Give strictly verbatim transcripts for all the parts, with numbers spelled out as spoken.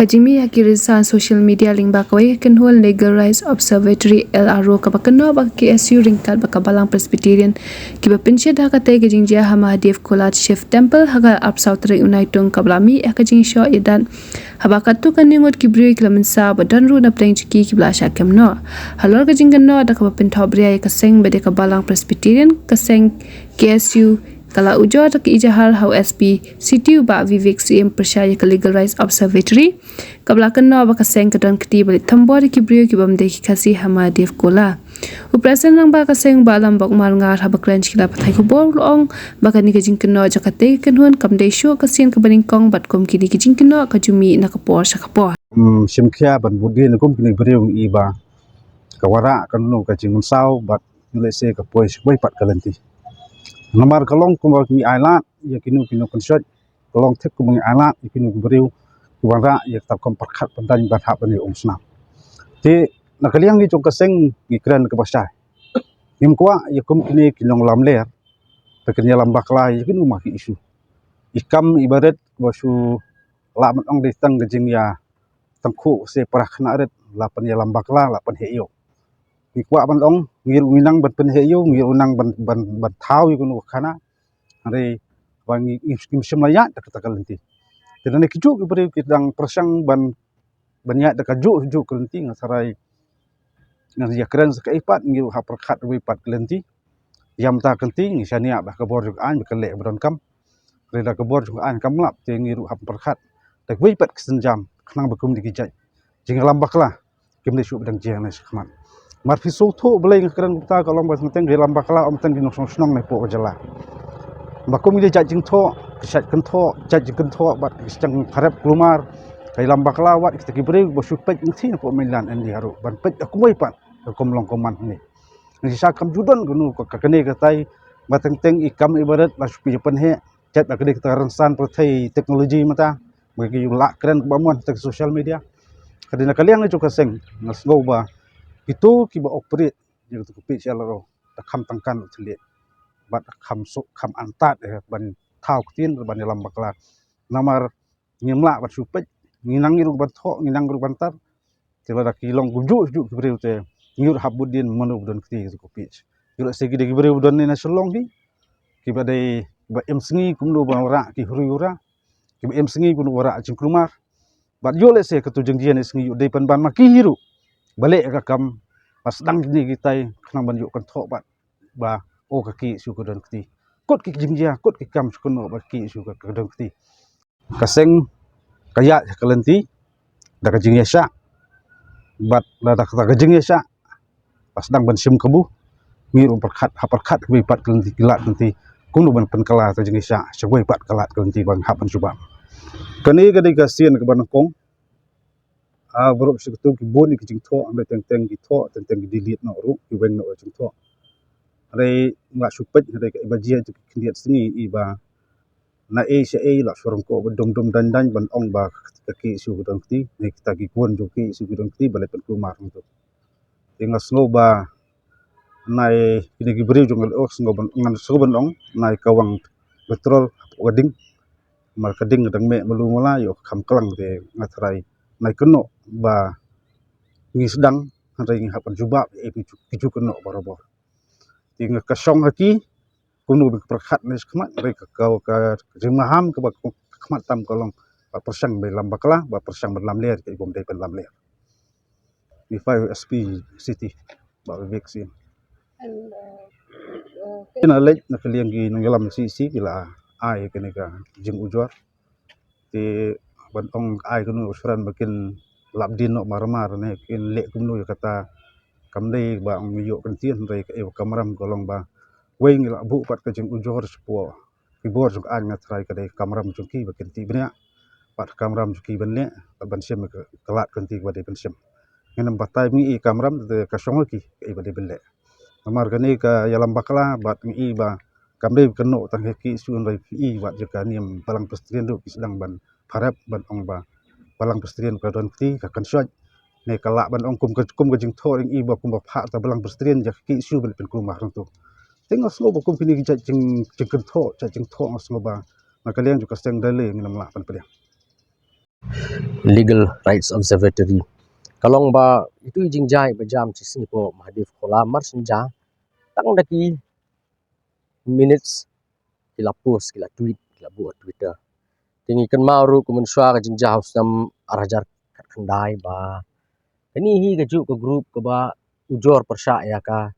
Ka jingmih ha ki rynsan social media lyngba kawei ka kynhun Legal Rights Observatory, L R O, kaba kynnoh ba ka K S U ryngkat bad ka Balang Presbyterian kiba pynshit ha katei ka jingjia ha Mahadev Kola Shiv Temple ha ka arphew saw tarik u Naitung, kaba la mih ha ka jingshoh ïadat haba katto katne ngut ki briew ki la mynsaw bad don ruh na pdeng jong ki kiba la shah kem noh. Halor ka jingkynnoh da kaba pynthohbria ïa ka seng ba dei ka Balang Presbyterian, ka seng K S U ka la ujor da ka ejahar ha u S P City, u Bah Vivek Syiem, pyrshah ïa ka Legal Rights Observatory, kaba la kynnoh ba ka seng ka don kti ba leit thombor ïa ki briew kibym dei ki Khasi ha Mahadev Kola. U President rangbah ka seng, Bah Lambok Marngar, haba kren sha ki lad pathai khubor u la ong ba kane ka jingkynnoh jong katei ka kynhun kam dei shuh ka sien kaba nyngkong, bad kum kine ki jingkynnoh ka ju mih na ka por sha ka por. Hmm, shim khia ban bud dien kum kine ki briew, i ba ka wanrah kano ka jingmynsaw bad ïoh lehse ka poi sha kawei pat ka lynti. Namar ka long kumba ngi ailad ïa kino kino kynshoit, ka long thik kumba ngi ailad ïa kino ki briew ki wanrah ïa kata ka kam pyrkhat pyndaiñ ban hap ban ïa umsnam. Te na ka liang ngi jong ka seng ngi kren kaba shai. Ngim kwah ïa kum kine ki nonglamler ba kin ïalam bakla ïa kino ma ki issue. I kam i barit ba shu lah ban ong dei tang ka jingïa tangkhuh se para khynnah rit, la pynïalam bakla, la pynheh ïew. Ngi kwah ban ong, ngi ruh ngi nang ban pynheh ïew, ngi ruh nang ban, ban, ban thaw ïa kano ka khana. Hynrei ba ngi, ngi, ngi shim la ïaid da kata ka lynti. Te lane kijuh ki briew ki dang pyrshang ban, ban ïaid da kajuh juh ka lynti, nga tharai ngan ïa kren sa kaei pat, ngi ruh hap pyrkhat wei pat ka lynti. Ïa mynta ka lynti ngi shaniah ba ka bor jong ka aiñ ba ka leh ba donkam. Hynrei lada ka bor jong ka aiñ kam lap te ngi ruh hap pyrkhat da kawei pat ka sienjam khnang ba kum kine ki jait jingïalam bakla kim dei shuh ba dang jia na shakhmat. Namar phi sngewthuh balei nga kren kumta, ka long ba teng teng ka ïalam bakla ym tang ki nongshong shnong na hapoh ka jylla. Ba kum kine ki jait jingthoh, ki jait kynthoh, jait jingkynthoh bad ki jait jingpharep kulmar, ka ïalam bakla wat kita ki briew ba shu peit ngi na hapoh mainland India ruh ban peit da kumwei pat ka kum long kum man hangne. Ngi shisha kam ju don kano ka, ka kane katai ba teng teng i kam i barit la shu pynheh, jait ba ka dei kata ka rynsan pyrthei teknoloji mynta ba ki ju lah kren kaba mon ha social media. Ka dei na ka liang jong ka seng nga sngew ba kito kiba operate ïa kata ka page L R O da kham tangkan u thylliej bad da kham suk kham antad eh ban thaw ktien ban ïalam bakla. Namar ngim lah ban shu peit, ngi nang ruh ban thoh, ngi nang ruh ban tar. Te lada ki long kumjuh juh ki briew te ngi ruh hap bud dien mano ba don kti ïa kata ka page. Ïoh lehse ki dei ki briew ba don ne na Shillong hi, kiba dei ba im sngi kumno ba wanrah ki huri hura, kiba im sngi kumno ba wanrah jingkulmar. Bad ïoh lehse kato jingjia ne sngi ïoh dei pynban ma ki hi ruh ba leh ka kam ba sdang kine kitai khnang ban ïoh kynthoh bad ba o ka K S U ka don kti. Kut ki jingjia, kut ki kam shu kynnoh ba ka K S U ka, ka don kti. Ka seng ka ïaid ha ka lynti da ka jingïaishah. Bad lada kata ka jingïaishah ba sdang ban shim kabu, ngi ruh pyrkhat, hap pyrkhat kiwei pat ka lynti, ki lad lynti kumno ban pynkylla ka jingïaishah sha kawei pat ka lad ka lynti ba ngi hap ban jubab. Kane ka dei ka sien kaba nyngkong. Ah, baroh shi kato ki bun ki jingthoh, hynrei teng teng ki thoh, teng teng ki delete noh ruh, ki weng noh ruh jingthoh. Hynrei nga shu peit hynrei ka iba jia jong ki khyndiat sngi iba na ei sha ei la shu rangkoh ba dum dum daiñ daiñ ban ong ba ka K S U ka don kti, ne kita ki khun jong ka K S U ki don kti ba leh pynkulmar hangto. Te nga sngew ba nai kine ki briew jong ka L R O sngew ban, ngan sngew ban ong nai ka wang petrol hapoh ka ding. Namar ka ding ka dang meh malu mala ïoh ka kham klang te nga tharai nai kynnoh ba ngi sdang hynrei ngi hap ban jubab ïa ki ju, ki ju kynnoh barabor. Te nga ka shong ha ki kumno ba ki pyrkhat ne shakhmat, hynrei ka, ka, ka, ka jingmaham kaba ka khmat tam ka long ba pyrshang ba ïalam bakla, ba pyrshang ban lamler ïa ki bym dei ban lamler. Ngi phai S P City, Bah Vivek Syiem. And, uh, uh, Ina leit na ka liang ki nongïalam C C ki la ai kane ka jingujor. Te ban ong ai kano u shran ba kin lap dien noh marmar ne kin leh kumno ïa kata, kam dei ba ong ïoh kyntien, hynrei kaei ba kamram ka long ba wei ngi la buh pat ka jingujor shapoh ki bor jong ka aiñ, nga tharai ka dei kamram jong ki ba kin tih bniah, bad kamram jong ki ban leh bad ban shim ka, ka lad ka lynti kaba dei ban shim. Ngin ym batai ba ngi i kamram, te ka shong ha ki kaei ba dei ban leh. Namar kane ka ïalam bakla bad ngi i ba kam dei kynnoh tang ha K S U, hynrei phi i wat jong ka niam Balang Presbyterian ruh ki sdang ban pharap ban ong ba Balang Presbyterian ka don kti, ka kynshoit. Ne ka lah ban ong kum ka, kum ka jingthoh ring i ba kumba phah ta Balang Presbyterian jong ka K S U ba leh pynkulmar hangto. Te nga sngew ba kum kine ki jait jing, jingkynthoh, jait jingthoh nga sngew ba na ka liang jong ka seng da lei ngin ym lah ban pdiang. Legal Rights Observatory. Ka long ba itu i jingjia ba jam shisien hapoh Mahadev Khola mar shen ja tang da ki minutes ki la post, ki la tweet, ki la buh ha Twitter. Te ngi kynmaw ruh kumne shuwa ka jingjia ha u snem ar hajar khatkhyndai ba kane hi ka juh ka group kaba ujor pyrshah ïa ka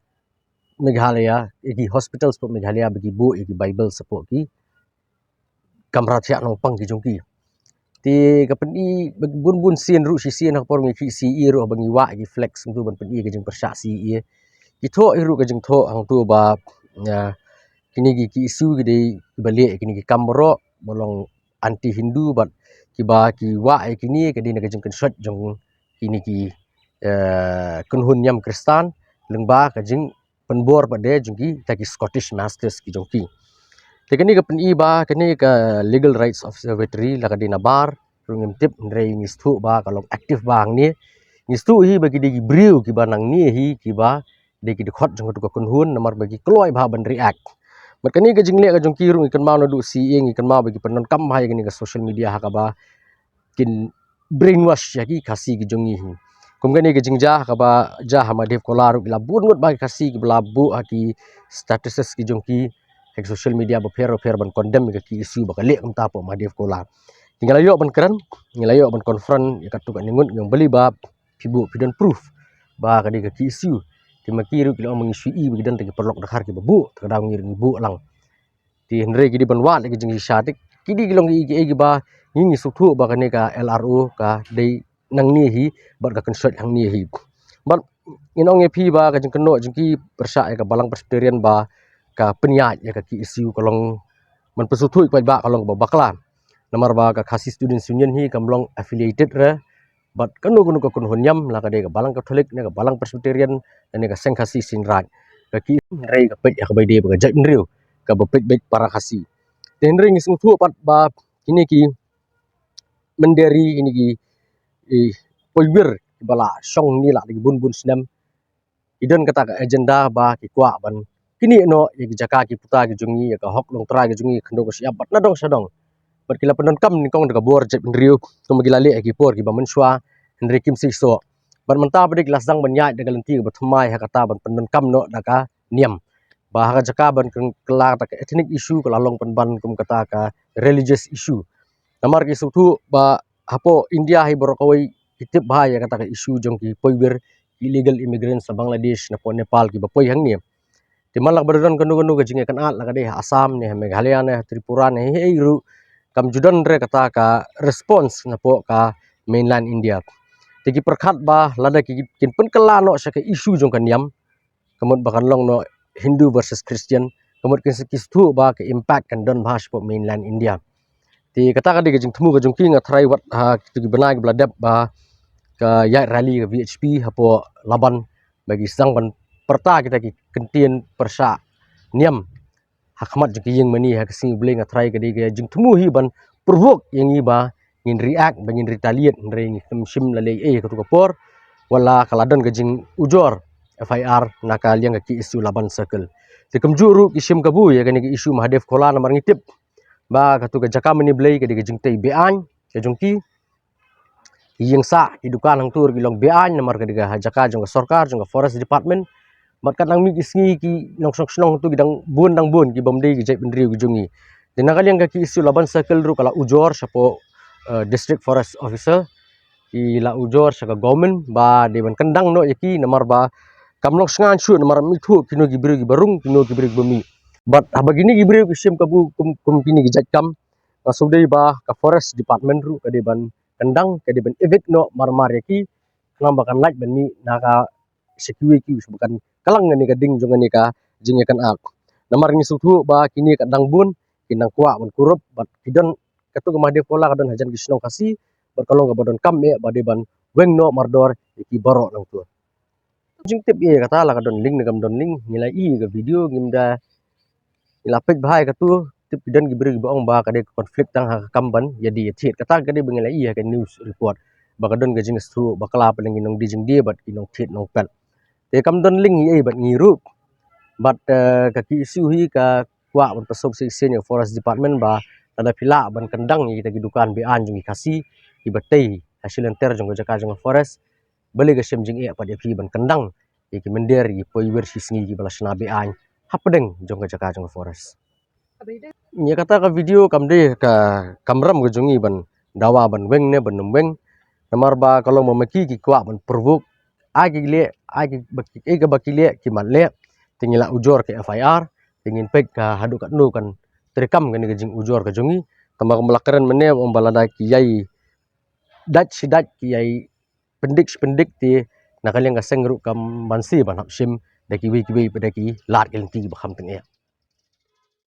Meghalaya, ïa ki hospitals hapoh Meghalaya ba ki buh ïa ki Bible hapoh ki kamra thiah nongpang ki jong ki. Te ka pyni bun bun sien ruh shisien ha ka por ngi khih C A A ruh ba ngi wah ki flex hangtu ban pyni ka jingpyrshah C A A. Ki thoh hi ruh ka jingthoh hangtu ba, ïa, kine ki, ki issue ki dei kiba leh kine ki kam baroh ba long anti Hindu bad kiba ki wah ïa kine ka dei na ka jingkynshoit jong kine ki, eh, kynhun niam Khristan lyngba ka jing pynbor pat de jong kita ki Scottish Masters ki jong ki. Te kane ka pyni ba kane ka Legal Rights Observatory la ka dei nabar ruh ngim tip, hynrei ngi sngewthuh ba ka long active ba hangne. Ngi sngewthuh hi ba ki dei ki briew kiba nangne hi kiba dei ki dkhot jong katu ka kynhun namar ba ki kloi bha ban react. Bad kane ka jingleh ka jong ki ruh ngi kynmaw naduh C A A ngi kynmaw ba ki pyndonkam bha ïa kane ka social media ha kaba kin brainwash ïa ki Khasi ki jong ngi hi. Kum kane ka jingjia kaba jia ha Mahadev Khola ruh ki la bun ngut ba ki Khasi kiba la buh ha ki statuses ki jong ki ha ki social media bapher bapher ban condemn ïa ka ki issue ba ka leh kumta hapoh Mahadev Khola. Te ngi la ïoh ban kren, ngi la ïoh ban confront ïa katu ka ningngut ïa u bali ba phi buh phi don proof ba ka dei ka ki issue. Te ma ki ruh ki la ong ma ngi shu i ba ki don tang ki paralok dkhar kiba buh, te ka daw ngi ruh ngi buh lang. Te hynrei ki dei ban wad ïa ki jingshisha te ki dei ki long ki, ki, kiba ngi ngi sngewthuh ba kane ka L R O ka dei nangne hi bad ka kynshoit hangne hi. Bad ngin ong ïa phi ba ka jingkynnoh jong ki pyrshah ïa ka Balang Presbyterian ba ka pynïaid ïa ka ki issue ka long ban pynsngewthuh ïa ki paidbah ka long kaba bakla. Namar ba ka Khasi Students Union hi kam long affiliated re bad kano kano ka kynhun niam, la ka dei ka Balang Katholik ne ka Balang Presbyterian ne ka Seng Khasi Seng Raij. Ka ki hynrei ka peit ïa kaba dei ba ka jaitbynriew kaba peit beit para Khasi. Te hynrei ngi sngewthuh pat ba kine ki mynder ri, kine ki, eh, poiwir kiba la shong hangne la da ki bun bun snem ki don kata ka agenda ba ki kwah ban knieh noh ïa ki jaka ki puta ki jong ngi, ïa ka hok longtrai ki jong ngi, khyndew ka shyiap bad nadong shadong. Bad ki la pyndonkam nyngkong da ka bor jaitbynriew kumba ki la leh ha ki por kiba mynshuwa, hynrei kim seisoh. Bad mynta pat de ki la sdang ban ïaid da ka lynti kaba thymmai ha kata ban pyndonkam noh da ka niam ba ha ka jaka ban kylla kata ka ethnic issue ka la long pynban kum kata ka religious issue. Namar ki sngewthuh ba hapoh India hi baroh kawei ki tip bha ïa kata ka issue jong ki poiwir, illegal immigrants na Bangladesh, napoh Nepal kiba poi hangne. Te man la kaba don kano kano ka jingïakynad, la ka dei ha Assam ne ha Meghalaya ne ha Tripura ne ha ei ei ruh, kam ju don re kata ka response napoh ka mainland India. Te ki pyrkhat ba lada ki, kin pynkylla noh sha ka issue jong ka niam, ka mut ba kan long noh Hindu versus Christian, ka mut kin sa, ki sngewthuh ba ka impact kan don bha shapoh mainland India. Te kata ka dei ka jingthmu ka jong ki. Nga tharai wat ha kitu ki bnai kiba la dep ba ka ïaid rally ka V H P hapoh Laban ba ki sdang ban pyrta kita ki kyntien pyrshah niam ha khmat jong ki ïing mane ha ka sngi U Blei. Nga tharai ka dei ka jingthmu hi ban provoke ïa ngi ba ngin react, ba ngin retaliate, hynrei ngim shym la leh ei ei ha katu ka por. Wat la ka la don ka jingujor F I R na ka liang ka K S U Laban Circle. Te kumjuh ruh ki shim kabu ïa kane ka issue Mahadev Khola namar ngi tip ba katu ka jaka mane Blei ka dei ka jingtei be-aiñ ka jong ki. Ki ïing sah, ki dukan hangtu ruh ki long be-aiñ namar ka dei ka jaka jong ka sorkar, jong ka Forest Department. Bad katba nang mih ki sngi ki nongshong shnong hangtu ki dang bun, dang bun ki bym dei ki jaitbynriew ki jong ngi. Te na ka liang ka K S U Laban Circle ruh ka la ujor shapoh, eh, District Forest Officer, ki la ujor sha ka government ba dei ban kyndang noh ïa ki namar ba kam long shngaiñ shuh namar mih thuh kino ki briew kiba rung, kino ki briew kiba mih. Bad haba kine ki briew ki shim kabu kum, kum kine ki jait kam, nga sngewdei ba ka Forest Department ruh ka dei ban kyndang, ka dei ban evict noh mar mar ïa ki, khnang ba kan lait ban mih na ka sha kiwei kiwei sha ba kan kylang kane ka ding jong kane ka jingïakynad. Namar ngi sngewthuh ba kine ka dang bun, ki nang kwah ban kurup, bad ki don, katu ka Mahadev Khola ka don hajan ki shnong Khasi, bad ka long kaba donkam eh ba dei ban weng noh mardor ïa ki baroh nangtu. Jingtip ïa kata la ka don link ne kam don link, ngi la ïohi ka video, ngim da, ngi la peit bha ïa katu, tip ki don ki briew kiba ong ba ka dei ka conflict tang ha ka kam ban ïadie ïathied. Kata ka dei ba ngi la ïohi ha ka news report ba ka don ka jingsngewthuh bakla pat lane ki nongdie jingdie bad ki nongthied nongpet. Te kam don link ei ei bad ngi ruh. Bad, eh, ka K S U hi ka kwah ban pynsngewsih shisien ïa ka Forest Department ba Lada phi lah ban kyndang ïa kita ki dukan be-aiñ jong ki Khasi kiba tei ha shilynter jong ka jaka jong ka forest, balei ka shem jingeh pat ïa phi ban kyndang ïa ki mynder, ïa ki poiwir shisngi kiba la shna be-aiñ hapdeng jong ka jaka jong ka forest. Ïa kata ka video kam dei ka kamram ka jong ngi ban dawa ban weng ne ban nym weng. Namar ba ka long ba ma ki ki kwah ban provoke, ai ki leh, ai ki ba ki, ai kaba ki leh ki mat leh, te ngi la ujor ka F I R, te ngin peit ka haduh katno kan treikam kane ka jingujor ka jong ngi. Tangba kumba la kren mynne, ym ba lada ki ïai dait shi dait, ki ïai pyndik shi pyndik, te na ka liang ka seng ruh kam banse ban hap shim da kiwei kiwei, ba da ki lad ki lynti ba kham tyngeh.